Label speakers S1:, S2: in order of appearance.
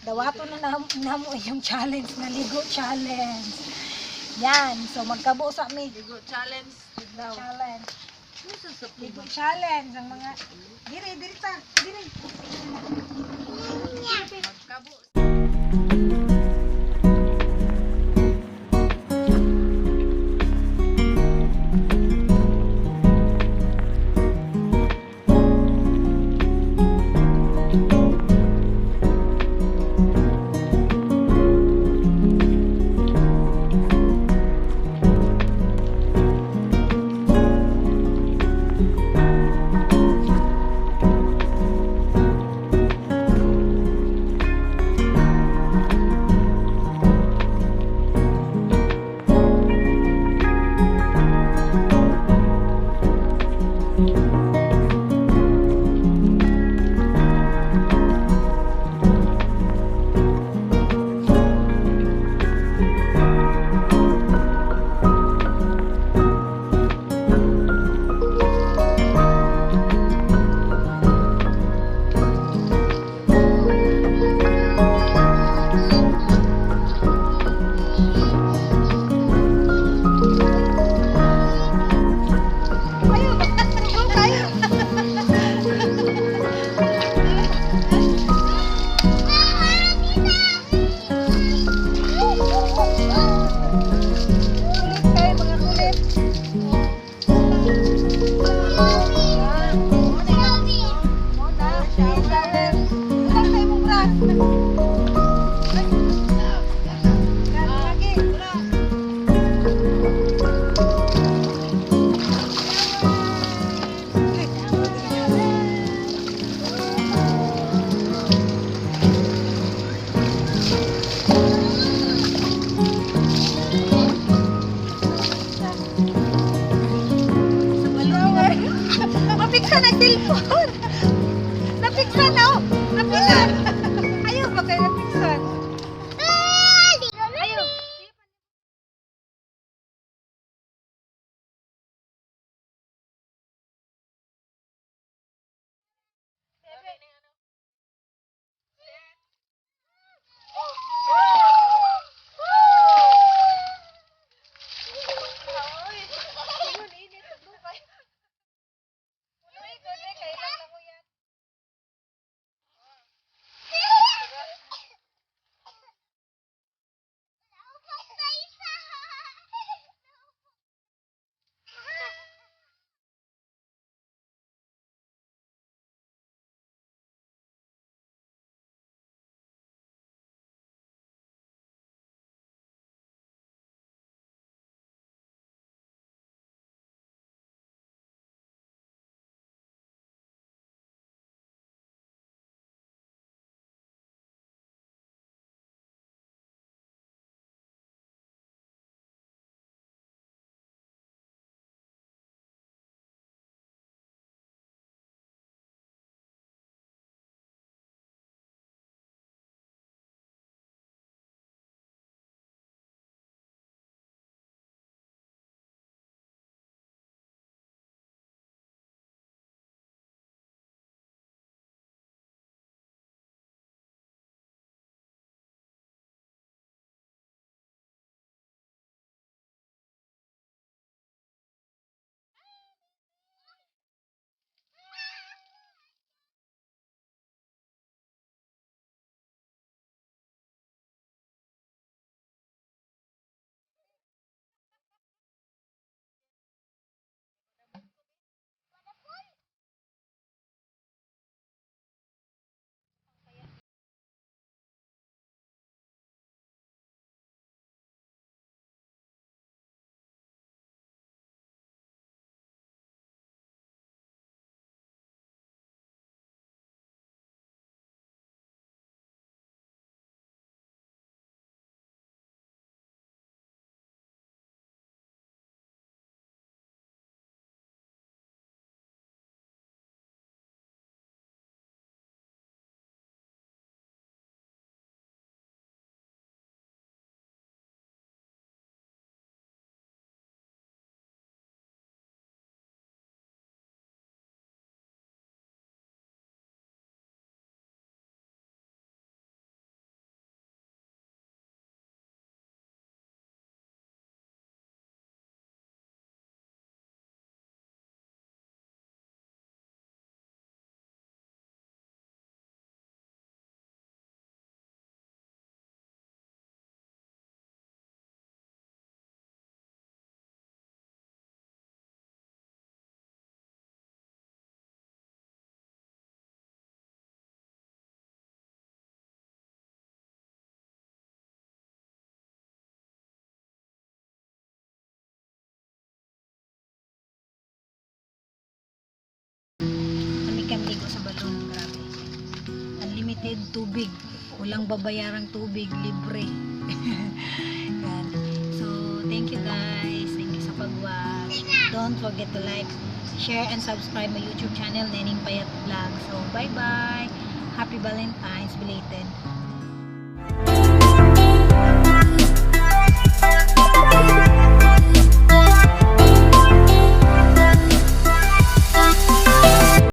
S1: Dawato na namo yung challenge na ligo challenge. Yan, so magkabo sa mi.
S2: Ligo challenge daw.
S1: Challenge. Ligo challenge ang mga diri diri ta, diri.
S2: Magkabo.
S1: Ayo, go kayo. Kulit kayo, mga kulit. Muna, shower. Ilang tayo mong bra? Lagi. Shower. Mapiksa na cellphone. Napiksa na oh. Napiksa. Ayaw ba kayo napiksan? Ayaw. Unlimited tubig. Walang babayarang tubig, libre. Yan. So, thank you, guys. Thank you sa pag-watch. Don't forget to like, share, and subscribe my YouTube channel, Neneng Payat Vlog. So, bye-bye. Happy Valentine's belated.